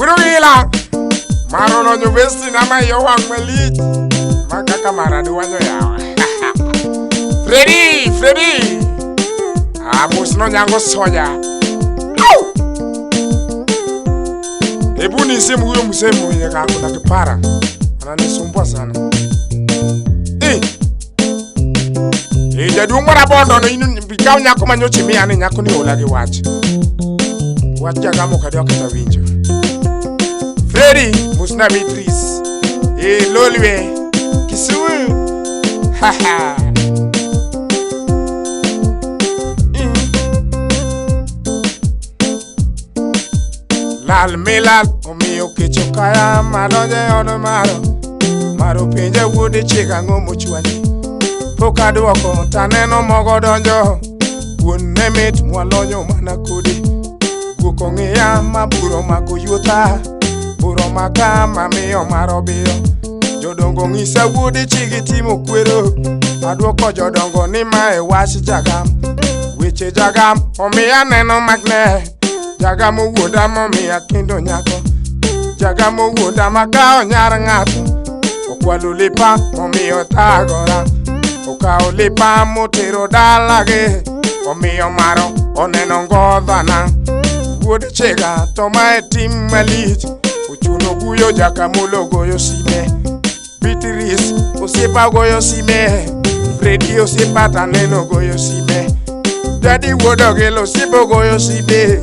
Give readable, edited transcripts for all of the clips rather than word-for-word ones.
Gurugila. Maro no nyubesti na ma yo wang' malich. Ma kaka mara dwanyo yawa. Freddy, Freddy. Amos no nyango soja. Au! Hebu nisimu huyo mzee mwenye kako na kipara. Ananisumbua sana. Eh. Eh, jaduong' marabondo no in ikaw nyako manyocha imiya ni nyako ni ola gi wach. Wach jagamo kadi ok kata winjo. Freddy, mosna Beatrice. Eh, Lolwe. Kisumu. Haha. Lal milal omiyo kech okaya madonjo e od maro. Maro penja wuode chieg ang'o mochwanyi. Pok aduoko taneno mogo donjo. Kuon ne mit mwalonyo mana kode. Guok ong'iya ma buro mako yuotha. Buro maka mamiyo maro biyo. Jodongo ng'isa wuode chiegi timo kwero. Aduoko jodongo ni mae wach jagam. Weche jagam omiya neno magne. Jagam owuonda momiya kendo nyako. Jagam owuonda makawo nyar ng'ato. Okwalo lepa momiyo thagora. Okawo lepa motero dalagi. Omiyo maro oneno ngodhana. Wuod chiega to mae tim malich. Ochuno guyo jakamulo goyo sime. Beatrice osiepa goyo sime. Freddy osiepa taneno goyo sime. Daddy wuod Ogelo osiepa goyo sime.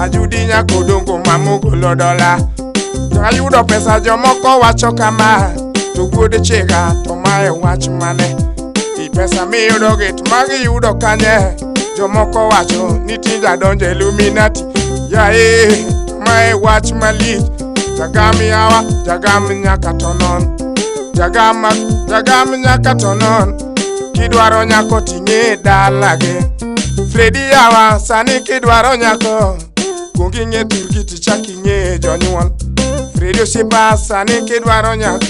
Ajudi nyakodongo mamogolo dola. Ayudo pesa jomoko wacho kama. To wuod chiega to mae wach mane. I pesa miyudo gi to magi yudo kanye. Jomoko wacho ni tinde adonjo e Illuminati. Yae, to mae wach malich. Jagam yawa, jagam nyaka to non. Jagam, jagam nyaka to non. Kidwaro nyako ting'e dalagi. Freddy yawa, sani kidwaro nyako. Kuong ing'e thurgi tichak ing'e jonyuol. Freddy osiepa sani kidwaro nyako.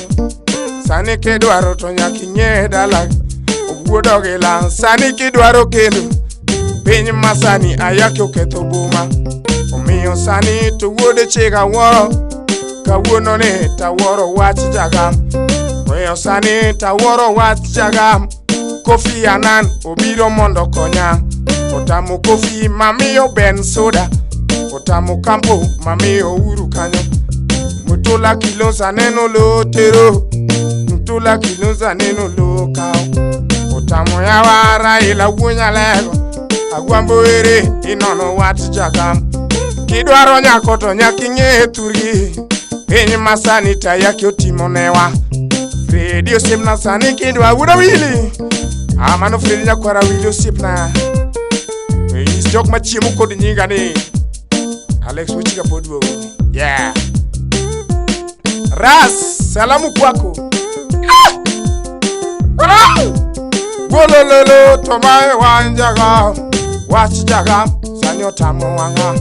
Sani kidwaro to nyaka ing'e dalagi. Wuod Ogila sani kidwaro kendo. Piny masani ayaki oketho boma. Omiyo sani to wuod chiega wuoro. Kawuono ni tawuoro wach jagam. Omiyo sani tawuoro wach jagam. Kofi Annan obiro mondo okonya. Otamo Kofi mamiyo Ben soda. Otamo Kampo mamiyo Uhuru kanyo. Mutula Kilonzo neno lo tero. Mutula Kilonzo neno lo kawo. Otamo yawa Raila wuo Nyalego. Agwambo ere inono wach jagam. Kidwaro nyako to nyaka ing'e thurgi. Piny masani tayaki otimo newa. Fredi osiepna sani kidwa wuod Awili. Ah, mano Fredi nyakwara Awili osiepna. Nyis jok machiemo kod nyinga ni Alex Wichiga pod duogo. Yeah. Ras, salamu kwako. Ah! Ah! Golololo to mae wan jagam. Wach jagam sani otamo wang'a.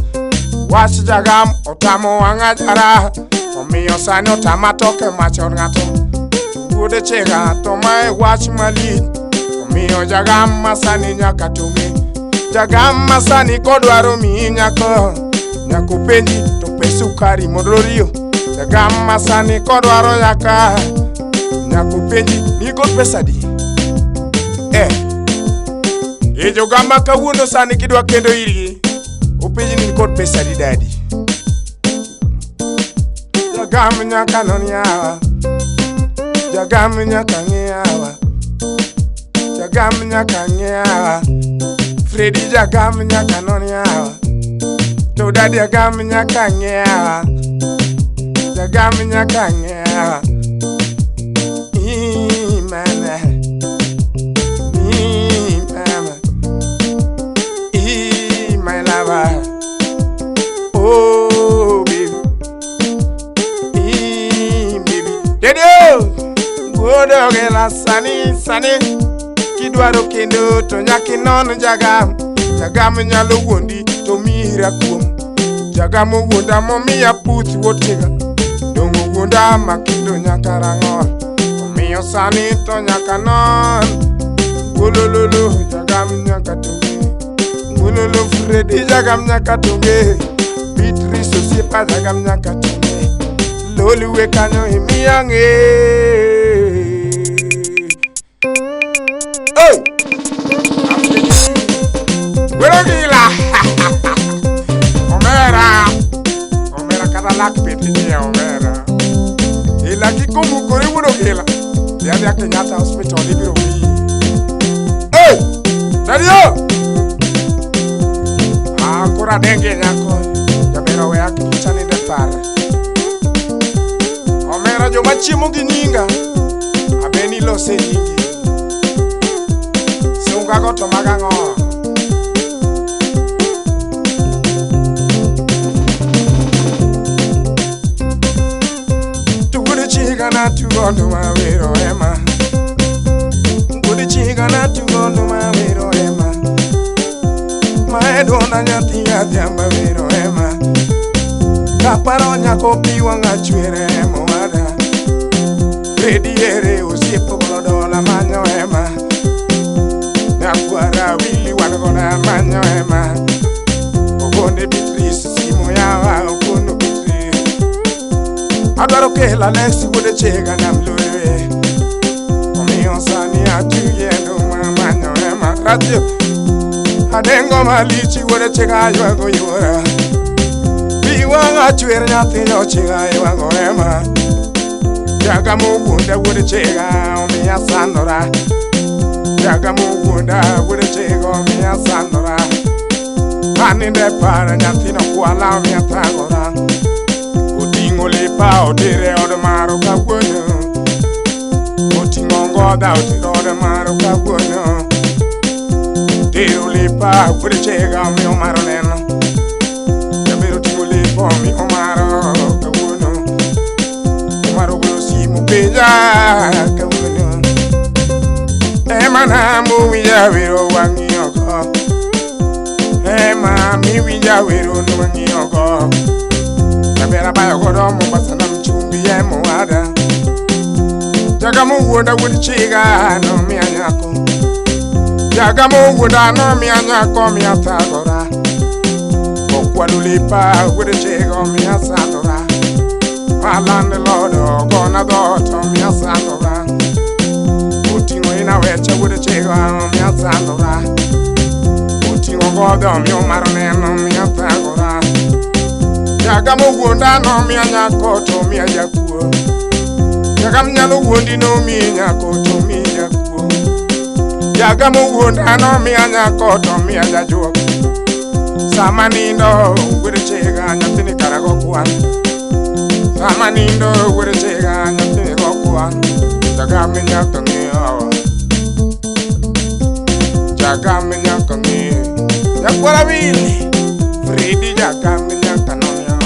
Wach jagam otamo wang'a jara. Omiyo sani otama toke machon ng'ato. Wuode chiega to mae wach malich. Omiyo jagam masani nyaka tong'e. Jagam masani kodwaro miyi nyako. Nyaka openji to pes sukari mondo riyo. Jagam masani kodwaro nyaka. Nyaka openji ni kod pesa adi. Eh. E jogamba kawuono sani kidwa kendo irgi. Openji ni kod pesa adi dadi. Jagam nyaka non yawa. Jagam nyaka ng'iyawa. Jagam nyaka ng'iyawa. Freddy jagam nyaka non yawa. To daddy jagam nyaka ng'iyawa. Jagam nyaka ng'iyawa. Ii, mama. Ii, mama. Ii, my lover. Oh, baby. Ii, baby. Daddy, oh! Wuod Ogila sani sani kidwaro kendo to nyaka inon jagam. Jagam nyalo wuondi to miyi rakuom. Jagam owuonda momiya puth wuod chiega. Dong' owuonda makendo nyaka rang'ol. Omiyo sani to nyaka non. Wolololo jagam nyaka tong'e. Wololo Freddy jagam nyaka tong'e. Beatrice osiepa jagam nyaka tong'e. Koluwe kanyo imiya ng'e. Hey! Wero gila. Omera. Omera kata lak pet inyiewo omera. Ila kikomukore wuon Ogila. Dhi adhiya Kenyatta Hospital ibiro miyi. Hey! Dario! Ah, koro adenge nyako. Jaber oweya kik anind e par. Omera joma chiemo gi nyinga. Abe ni lose nyingi. Sunga go to mag ang'o? To wuod chiga natugo nduma wero ema. Wuod chiga natugo nduma wero ema. Mae duonda nyathi adhiambo wero ema. Kaparo nyako pi wang'a chwer ema owada. Fredi ere osiep golo dola manyo ema. Nyakwara Willy wan godo manyo ema. Ogone Beatrice simu yawa okono Beatrice. Adwaro kelo Alex wuod chiega nam lowe. Omiyo sani atuye nduma manyo ema. Radio adengo malich wuod chiega ywago yuora. Pi wang'a chwer nyathi nyochiga ywago ema. Jaga mowuonda wuod chiega omiya sandora. Jaga mowuonda wuod chiega omiya sandora. Aninde par nyathino kwala omiya thagora. Oting'o lepa otere od maro kawuono. Oting'o ngodha otero od maro kawuono. Tero lepa wuod chiega omiyo maro neno. Jaber oting'o lepa omiyo maro kawuono. Omaro goyo simu penja kawuono. Ema namo winja wero wang'iyogo. Ema miwinja wero nwang'iyogo. Jaber abayo godo Mombasa nam chumbi ema owada. Jaga mowuonda wuod chiga nomiya nyako. Jaga mowuonda nomiya nyako omiya thagora. Okwalo lepa wuod chiga omiya sandora. Ma landlord ogona dhoot omiya sandora. Oting'o ina weche wuod chiga omiya sandora. Oting'o godho omiyo maro neno omiya thagora. Jaga mowuonda nomiya nyako to omiya jakuo. Jaga mnyalo wuondi nomiyi nyako to omiyi jakuo. Jaga mowuonda nomiya nyako to omiya jajuok. Sama nindo wuod chiga nyathini kara go kwan. Sama nindo wuod chiga nyathini go kwan. Jaga minyaka ng'iyo. Jaga minyaka ng'iyo. Nyakwara Willy. Fredi jaga minyaka nomiyo.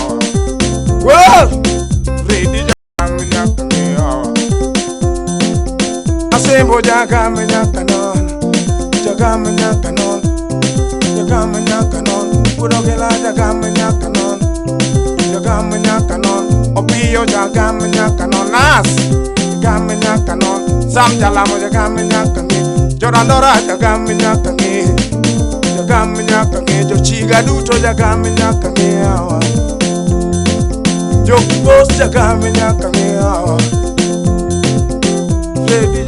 Whoa! Fredi jaga minyaka ng'iyo. Asembo jaga minyaka non. Jaga minyaka non. Jaga minyaka non. Udogela jaga minyaka non. Jaga minyaka non. Opiyo jaga minyaka non. Nas jaga minyaka non. Sam jalamo jaga minyaka ng'i. Jorandora jaga minyaka ng'i. Jaga minyaka ng'i. Jochiga duto jaga minyaka ng'i awa. Jokibos jaga minyaka ng'i awa. Fredi